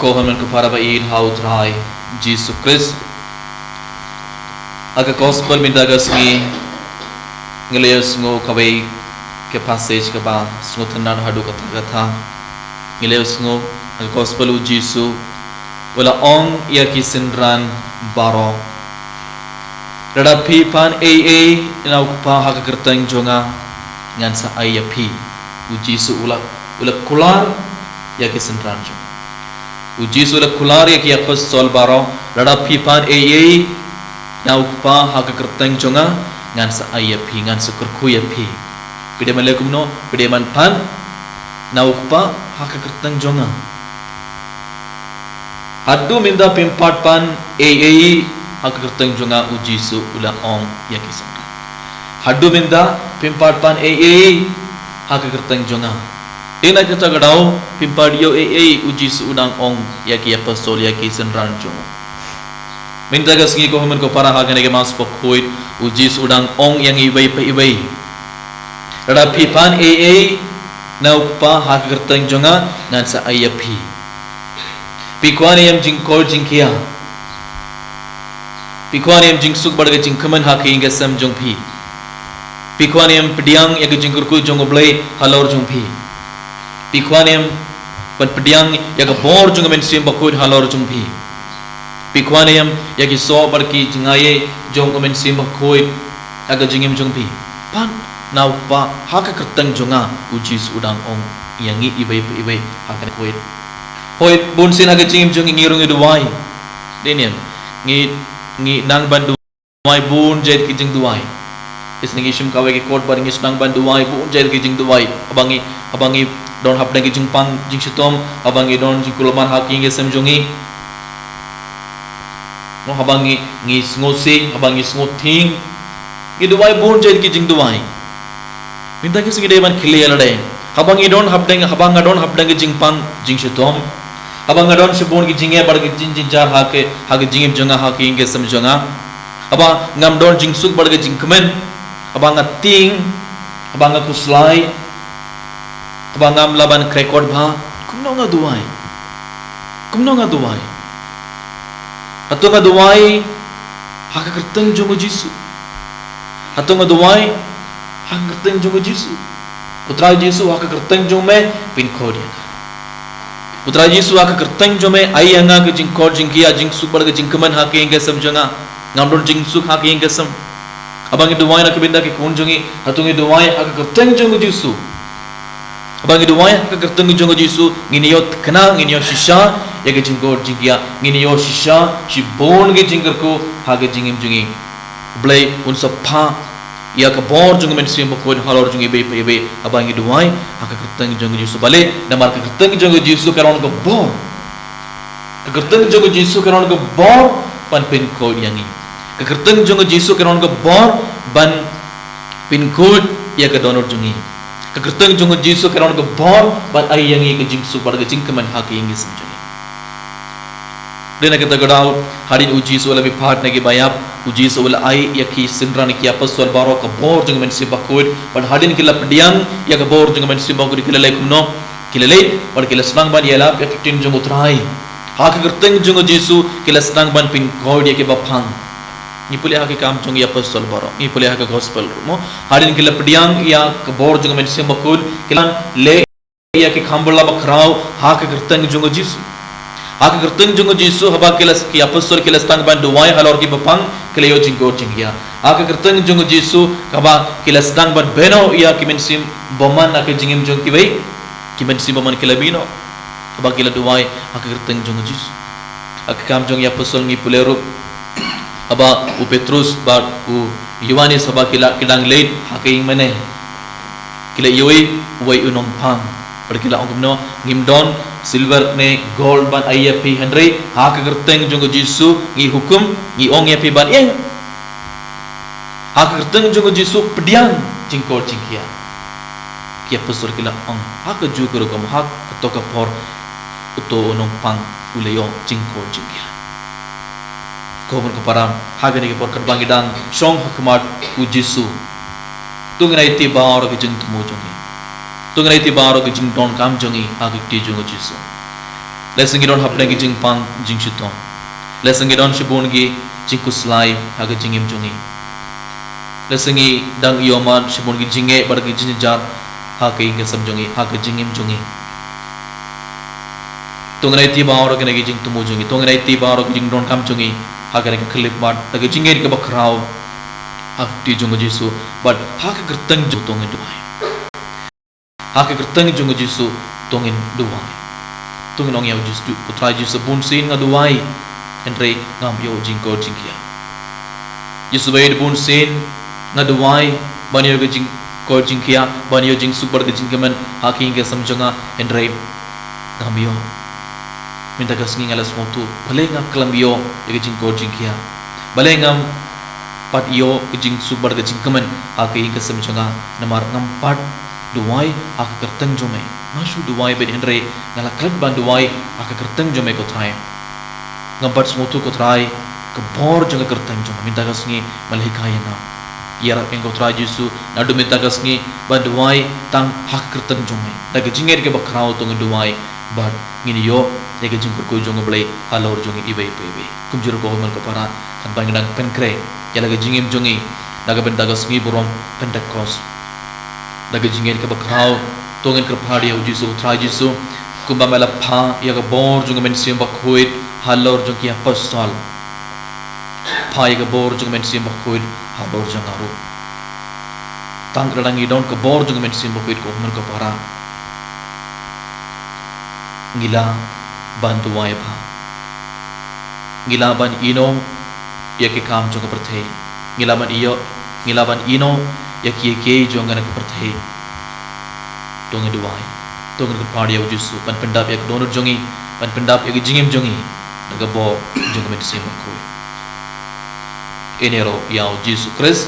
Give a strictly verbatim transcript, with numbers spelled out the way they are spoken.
Ko hynmen ko para ba ïeit ha U Trai Jisu Khrist. Ha ka gospel mynta ka sngi ngi la ïohsngew kawei ka passage kaba sngewtynnad haduh katta katta. Ngi la ïohsngew ha ka gospel u Jisu u la ong ïa ki synran baroh, lada phi pan ei ei na U Kpa ha ka kyrteng jong nga, ngan sa ai ïa phi. U Jisu u la, u la kular ïa ki synran jong nga. U Jisu u la kular ïa ki apostol baroh, lada phi pan ei ei na U Kpa ha ka kyrteng jong nga, ngan sa ai ïa phi, ngan sa kyrkhu ïa phi. Phi dei ban leh kumno? Phi dei ban pan na U Kpa ha ka kyrteng jong nga. Haduh mynta phim pat pan ei ei ha ka kyrteng jong nga, u Jisu u la ong ïa ki synran. Haduh mynta phim pat pan ei ei ha ka kyrteng jong nga. Dei na kata ka daw phim pat ïoh ei ei, u Jisu u dang ong ïa ki apostol, ïa ki synran jong u. Mynta ka sngi ko hynmen ko para, ha kane ka Mass bakhuid u Jisu u dang ong ïa ngi iwei pa iwei, lada phi pan ei ei na U Kpa ha ka kyrteng jong nga, ngan sa ai ïa phi. Phi kwah ne em jingkoit jingkhiah? Phi kwah ne em jingsuk bad ka jingkmen ha ka ïing ka sem jong phi? Phi kwah ne em pdiang ïa ka jingkyrkhu jong U Blei halor jong phi? Phi kwah ne em ban pdiang ïa ka bor jong U Mynsiem Bakhuid halor jong phi? Phi kwah ne em ïa ki soh bad ki jingaiei jong U Mynsiem Bakhuid ha ka jingim jong phi? Pan na U Kpa ha ka kyrteng jong nga, u Jisu u dang ong ïa ngi iwei pa iwei ha kane ka khuid. Hooid, bun sien ha ka jingim jong ngi ngi rung ngi duwai. Dei ne em? Ngi, ngi nang ban duwai bun jait ki jingduwai. Isynei ngi shim kawei ki kot bad ngi sdang ban duwai bun jait ki jingduwai. Haba ngi, haba ngi don hapdeng ki jingpang jingshitom, haba ngi don jingkulmar ha ka ïing ka sem jong ngi. Mo, haba ngi, ngi sngewsih, haba ngi sngewthieng, ngi duwai bun jait ki jingduwai. Mynta ka sngi dei ban kylli ïa lade. Haba ngi don hapdeng, haba nga don hapdeng ka jingpang jingshitom, haba nga don shibun ki jingeh bad ki jingjynjar ha ka, ha ka jingim jong nga, ha ka ïing ka sem jong nga, haba ngam don jingsuk bad ka jingkmen, haba nga tieng, haba nga khuslai, haba ngam lah ban krekot bha, kumno nga duwai? Kumno nga duwai? Hato nga duwai ha ka kyrteng jong u Jisu? Hato nga duwai ha ka kyrteng jong u Jisu? U Trai Jisu, ha ka kyrteng jong me pynkoit ïa nga. U Trai Jisu, ha ka kyrteng jong me ai ïa nga ka jingkoit jingkhiah, jingsuk bad ka jingkmen ha ka ïing ka sem jong nga. Ngam don jingsuk ha ka ïing ka sem. Haba ngi duwai na ka bynta ki khun jong ngi, hato ngi duwai ha ka kyrteng jong u Jisu? Haba ngi duwai ha ka kyrteng jong u Jisu, ngin ïoh thikna, ngin ïoh shisha ïa ka jingkoit jingkhiah, ngin ïoh shisha shibun ki jingkyrkhu ha ka jingim jong ngi. U Blei un sa phah ïa ka bor jong U Mynsiem Bakhuid halor jong ngi iwei pa iwei haba ngi duwai ha ka kyrteng jong u Jisu. Balei? Namar ka kyrteng jong u Jisu ka long ka bor. Ka kyrteng jong u Jisu ka long ka bor ban pynkoit ïa ngi. Ka kyrteng jong u Jisu ka long ka bor ban pynkoit ïa ka dohnud jong ngi. Ka kyrteng jong u Jisu ka long ka bor ban ai ïa ngi ka jingsuk bad ka jingkmen ha ka ïing ka sem jong ngi. Dei na kata ka daw, hadien u Jisu u la mihpat na kiba ïap, u Jisu u la ai ïa ki synran, ki apostol baroh ka bor jong U Mynsiem Bakhuid, bad hadien ki la pdiang ïa ka bor jong U Mynsiem Bakhuid, ki la leh kumno? Ki la leit bad ki la sdang ban ïalap ïa ka ktien jong u Trai. Ha ka kyrteng jong u Jisu ki la sdang ban pynkoit ïa kiba phang. Ngi pule ha ki Kam jong ki Apostol baroh, ngi pule ha ka Gospel ruh, mo. Hadien ki la pdiang ïa ka bor jong U Mynsiem Bakhuid, ki la leh ïa ki kham bylla bakhraw ha ka kyrteng jong u Jisu. Ha ka kyrteng jong u Jisu, haba ki la, ki apostol ki la sdang ban duwai halor kiba phang, ki la ïoh jingkoit jingkhiah. Ha ka kyrteng jong u Jisu, haba ki la sdang ban bynriew ïa ki mynsiem bymman ha ka jingim jong kiwei, ki mynsiem bymman ki la bynriew haba ki la duwai ha ka kyrteng jong u Jisu. Ha ka Kam jong ki Apostol ngi pule ruh, haba u Petrus bad u Ïoannis haba ki la, ki dang leit ha ka ïing mane, ki la ïohi uwei u nongphang bad ki la ong kumno, ngim don silver ne gold ban ai ïa phi, hynrei ha ka kyrteng jong u Jisu ngi hukum, ngi ong ïa phi ban ïeng. Ha ka kyrteng jong u Jisu pdiang jingkoit jingkhiah. Ki apostol ki la ong, ha kajuh ka rukom, ha kato ka por uto u nongphang u la ïoh jingkoit jingkhiah. Ko mon ko para, ha kane ka por katba ngi dang shong ha khmat u Jisu, to ngin aiti baroh ka jingthmu jong ngi, to ngin aiti baroh ka jingdonkam jong ngi ha ka kti jong u Jisu. Lehse ngi don hapdeng ki jingpang jingshitom. Lehse ngi don shibun ki jingkhuslai ha ka jingim jong ngi. Lehse ngi dang ïoh man shibun ki jingeh bad ki jingjar ha ka ïing ka sem jong ngi, ha ka jingim jong ngi. To ngin aiti baroh kine ki jingthmu jong ngi, to ngin aiti baroh ki jingdonkam jong ngi ha kane ka khyllipmat, da ka jingngeit kaba khraw ha ka kti jong u Jisu bad ha ka kyrteng jong u to ngin duwai. Ha ka kyrteng jong u Jisu to ngin duwai. To ngin ong ïa u Jisu, ko Trai Jisu, bunsien nga duwai, hynrei ngam ïoh jingkoit jingkhiah. Jisu baieit, bunsien nga duwai ban ïoh ka jingkoit jingkhiah, ban ïoh jingsuk bad ka jingkmen ha ka ïing ka sem jong nga, hynrei ngam ïoh. Mynta ka sngi nga la sngewthuh, balei nga khlem ïoh ïa ka jingkoit jingkhiah, balei ngam pat ïoh ka jingsuk bad ka jingkmen ha ka ïing ka sem jong nga, namar ngam pat duwai ha ka kyrteng jong me. Nga shu duwai beit, hynrei nga la klet ban duwai ha ka kyrteng jong me, ko Trai. Ngam pat sngewthuh, ko Trai, ka bor jong ka kyrteng jong me. Mynta ka sngi, ma la hikai ïa nga. Ïarap ïa nga, ko Trai Jisu, naduh mynta ka sngi ban duwai tang ha ka kyrteng jong me. Da ka jingngeit kaba khraw to ngin duwai bad ngin ïoh ïa ka jingkyrkhu jong U Blei halor jong ngi iwei pa iwei. Kumjuh ruh, ko hynmen ko para, tang ba ngi dang pynkhreh ïa la ka jingim jong ngi na ka bynta ka sngi burom Pentekost. Da ka jingngeit kaba khraw to ngin kyrpad ïa u Jisu, Trai Jisu, kumba me la phah ïa ka bor jong ka Mynsiem Bakhuid halor jong ki apostol, phah ïa ka bor jong ka Mynsiem Bakhuid halor jong nga ruh. Tang lada ngi don ka bor jong ka Mynsiem Bakhuid, ko hynmen ko para, ngi lah ban duwai bha. Ngi lah ban ïehnoh ïa ki kam jong ka pyrthei. Ngi lah ban ïoh, ngi lah ban ïehnoh ïa ki ïa kiei jong kane ka pyrthei. To ngin duwai, to ngin kyrpad ïa u Jisu ban pyndap ïa ka dohnud jong ngi, ban pyndap ïa ka jingim jong ngi da ka bor jong ka Mynsiem Bakhuid. Ïaroh ïa u Jisu Khrist